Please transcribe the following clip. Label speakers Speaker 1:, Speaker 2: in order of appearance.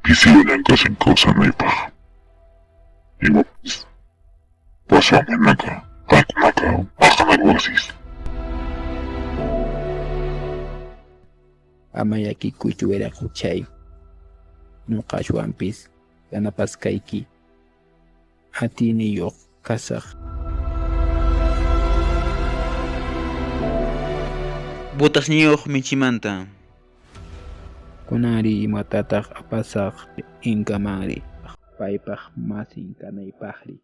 Speaker 1: Pisillan kashan kawsanaypaq. Imapis pasanmanqa qankunaqa maqanakuwaqchis.
Speaker 2: Ama llakikuychu wiraquchay, nuqa ashwanpis yanapasqayki atiyniyuq kasaq.
Speaker 3: Botasniyuq michimanta.
Speaker 2: Kunanri imatataq apasaq inkamanri paypaq masin kanaypaqri?